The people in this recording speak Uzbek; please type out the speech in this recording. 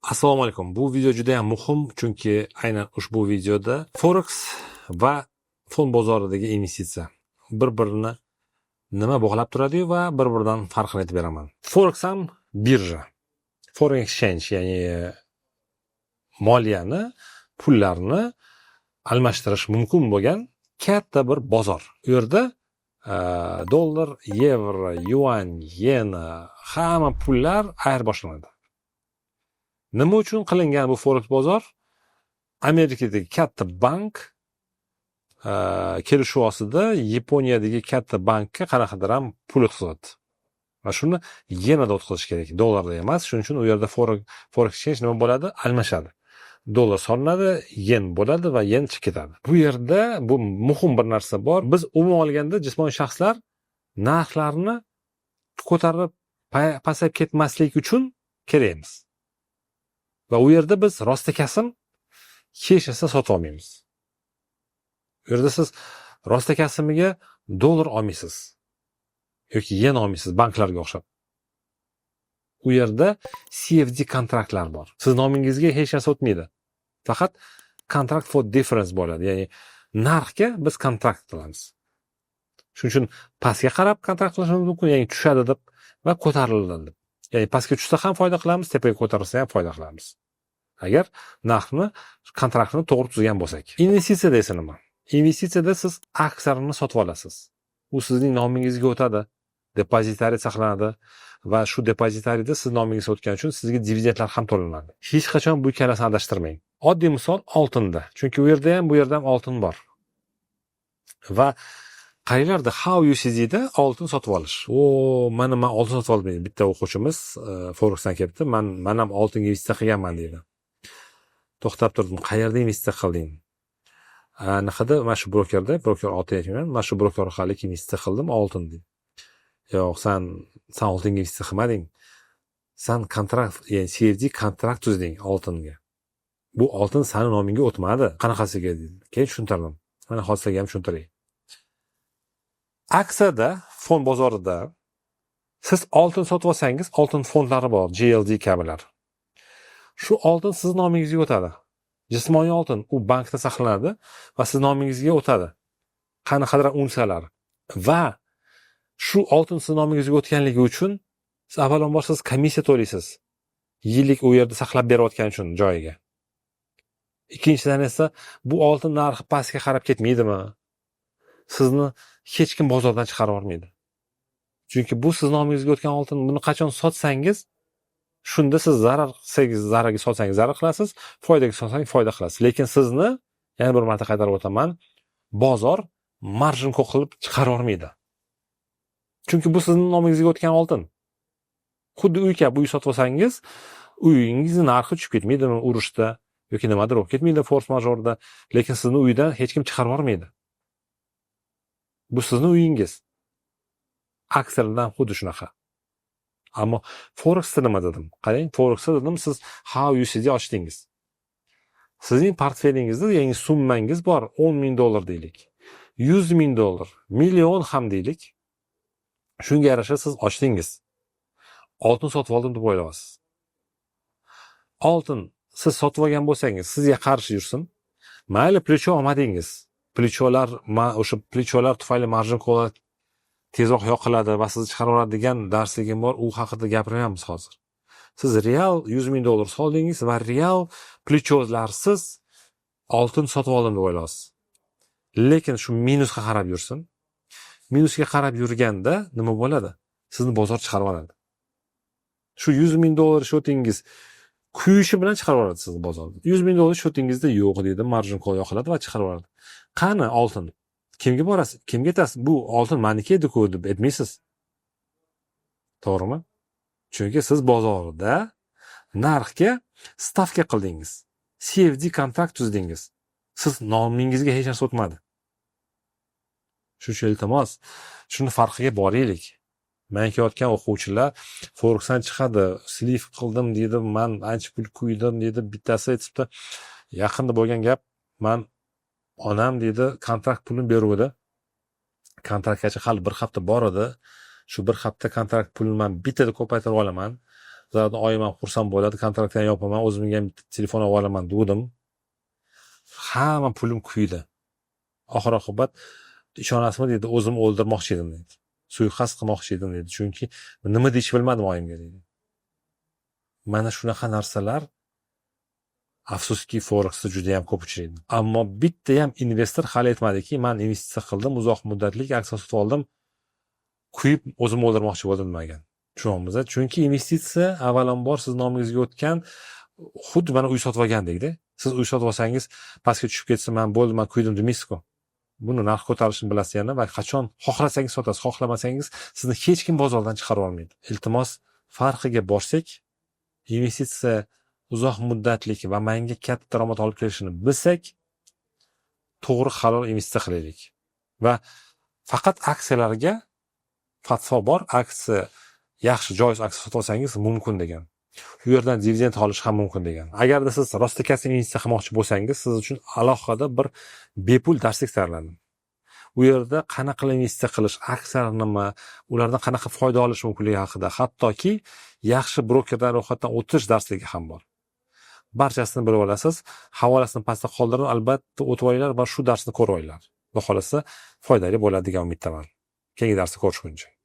Assalomu alaykum. Bu video juda ham muhim, chunki aynan ushbu videoda Forex va fond bozoridagi investitsiya bir-birini nima bog'lab turadi va bir-biridan farqini aytib beraman. Forex ham birja. Foreign exchange, ya'ni moliyani, pullarni almashtirish mumkin bo'lgan katta bir bozor. U yerda dollar, yevro, yuan, yena, hamma pullar ayirboslanadi. Nima uchun qilingan bu forex bozor? Amerikadagi katta bank kelishuv ostida Yaponiyadagi katta bankka qanaqadir ham pul o'tkazadi. Va shuni yenada o'tkazish kerak, dollarda emas. Shuning uchun u yerda forex exchange nima bo'ladi? Almashadi. Dollar solinadi, yen bo'ladi va yen chiqib ketadi. Bu yerda bu muhim bir narsa bor. Biz umuman olganda jismoniy shaxslar narxlarni ko'tarib pasayib ketmasligi uchun kerakmiz. Va u yerda biz rostakasim hech narsa sota olmaymiz. U yerda siz rostakasimiga dollar olmaysiz yoki yen olmaysiz banklarga o'xshab. U yerda CFD kontraktlar bor. Siz nomingizga hech narsa o'tmaydi. Faqat contract for difference bo'ladi. Ya'ni narxga biz kontrakt qilamiz. Shuning uchun pastga qarab kontrakt qilishimiz mumkin, ya'ni tushadi deb va ko'tariladi deb. Ya'ni pastga tushsa ham foyda qilamiz, tepaga ko'tarilsa ham foyda qilamiz. Agar narxni, kontraktni to'g'ri tuzgan bo'lsak. Investitsiyada esa nima? Investitsiyada siz aksiyalarni sotib olasiz. U sizning nomingizga o'tadi. Depozitariy saqlanadi va shu depozitariyda siz nomingizga o'tgani uchun sizga dividendlar ham to'lanadi. Hech qachon bu ikkalasini adashtirmang. Oddiy misol oltinda. Chunki u yerda ham, bu yerda ham oltin bor. Va qaranglarda, XAU USDda oltin sotib olish. O, mana man oltin sotib oldim deydi. Bitta o'quvchimiz Forexdan kelibdi. Man ham oltinga investitsiya qilganman deydi. To'xtab turdim. Qayerda investitsiya qilding? Anaqada, mana shu brokerda, broker otini aytmayman. Mana shu broker orqali investitsiya qildim oltin deydi. Yo'q, san oltinga investitsiya qilmading. San kontrakt, ya'ni CFD kontrakt tuzding oltinga. Bu oltin sani nomingga o'tmadi. Qanaqasiga dedi. Keyin tushuntirdim. Mana hozir sizlarga ham tushuntiray. Aksiyada, fond bozorida siz oltin sotib olsangiz, oltin fondlari bor, GLD kabilar. Shu oltin sizni nomingizga o'tadi. Jismoniy oltin u bankda saqlanadi va siz nomingizga o'tadi. Qanaqadir unsiyalar. Va shu oltin siz nomingizga o'tganligi uchun siz avvalambor siz komissiya to'laysiz. Yillik u yerda saqlab berayotgani uchun joyiga. Ikkinchidan esa bu oltin narxi pastga qarab ketmaydimi? Sizni hech kim bozordan chiqarib yubormaydi. Chunki bu siz nomingizga o'tgan oltin, buni qachon sotsangiz, shunda siz zarar qilsangiz, zararga sotsangiz zarar qilasiz, foydaga sotsangiz foyda qilasiz. Lekin sizni, yana bir marta qaytarib o'taman, bozor margin call qilib chiqarib yubormaydi. Chunki bu sizni nomingizga o'tgan oltin. Xuddi uy kabi, uy sotib olsangiz, uyingizni narxi tushib ketmaydimi urushda yoki nimadir bo'lib ketmaydi форс-мажор da, lekin sizni uydan hech kim chiqarib yubormaydi. Bu sizni uyingiz. Aksiyalardan xuddi shunaqa. Ammo Forexda nima dedim? Qarang, Forexda dedim, siz XAU USD ochdingiz. Sizning portfelingizda yangi summangiz bor, 10 ming dollar deylik. 100 ming dollar, million ham deylik. Shunga yarasha siz ochdingiz. Oltin sotib oldim deb o'ylayapsiz. Oltin siz sotib olgan bo'lsangiz, sizga qarshi yursin. Mayli, плечо olmadingiz. Плечо lar, o'sha плечо lar tufayli margin call tezroq yoqiladi va sizni chiqarib yuboradi degan darsligim bor. U haqida gapirmayapmiz hozir. Siz real 100 ming dollar soldingiz va real плечо larsiz oltin sotib oldim deb o'ylayapsiz. Lekin shu minusga qarab yursin. Minusga qarab yurganda nima bo'ladi? Sizni bozor chiqarib oladi. Shu 100 ming dollar счёт ingiz kuyishi bilan chiqarib yuboradi sizni bozorda. 100 ming dollar счёт ingizda yo'q deydi, margin call yoqiladi va chiqarib yuboradi. Qani oltin? Kimga borasiz? Kimga aytasiz? Bu oltin maniki edi-ku deb aytmaysiz. To'g'rimi? Chunki siz bozorda narxga stavka qildingiz. CFD kontrakt tuzdingiz. Siz nomingizga hech narsa o'tmadi. Shuning uchun iltimos, shuni farqiga boraylik. Man kelayotgan o'quvchilar Forexdan chiqadi, слив qildim deydi, man ancha pul kuydim deydi, bittasi aytibdi, yaqinda bo'lgan gap, man onam deydi, kontrakt pulini beruvdi. Kontraktgacha hali bir hafta bor edi. Shu bir hafta kontrakt pulini man bittada ko'paytirib olaman. Zaten oyim ham xursand bo'ladi, kontraktni ham yopaman, o'zimga ham bitta telefon olib olaman degandim. Hamma pulim kuydi. Oxir oqibat, ishonasizmi, deydi, o'zimni o'ldirmoqchi edim, deydi. Suiqasd qilmoqchi edim, deydi. Chunki nima deyishni bilmadim oyimga, deydi. Mana shunaqa narsalar, afsuski, Forexda juda ham ko'p uchraydi. Ammo bitta ham investor hali aytmadiki, man investitsiya qildim, uzoq muddatlik aksiya sotib oldim, kuyib o'zimni o'ldirmoqchi bo'ldim demagan. Tushunyapmiz? Chunki investitsiya avvalambor siz nomingizga o'tgan, xuddi mana uy sotib olgandekda. Siz uy sotib olsangiz, pastga tushib ketsa, man bo'ldi, man kuydim demaysiz-ku. Buni narx ko'tarilishini bilasiz yana va qachon xohlasangiz sotasiz, xohlamasangiz sizni hech kim bozordan chiqarib olmaydi. Iltimos, farqiga borsak, investitsiya uzoq muddatlik va manga katta daromad olib kelishini bilsak, to'g'ri, halol investitsiya qilaylik. Va faqat aksiyalarga fatvo bor, aksiya yaxshi, joiz aksiya sotib olsangiz mumkin degan. U yerdan dividend olish ham mumkin degan. Agarda siz rostakast investitsiya qilmoqchi bo'lsangiz, siz uchun alohida bir bepul darslik tayyorladim. U yerda qanaqa qilib investitsiya qilish, aksiyalar nima, ulardan qanaqa foyda olish mumkinligi haqida, hattoki yaxshi brokerdan ro'yxatdan o'tish darsligi ham bor. Barchasini bilib olasiz. Havolasini pastda qoldirdim, albatta o'tib olinglar va shu darsni ko'rib olinglar. Xudo xohlasa, foydali bo'ladi degan umiddaman. Keyingi darsda ko'rishguncha.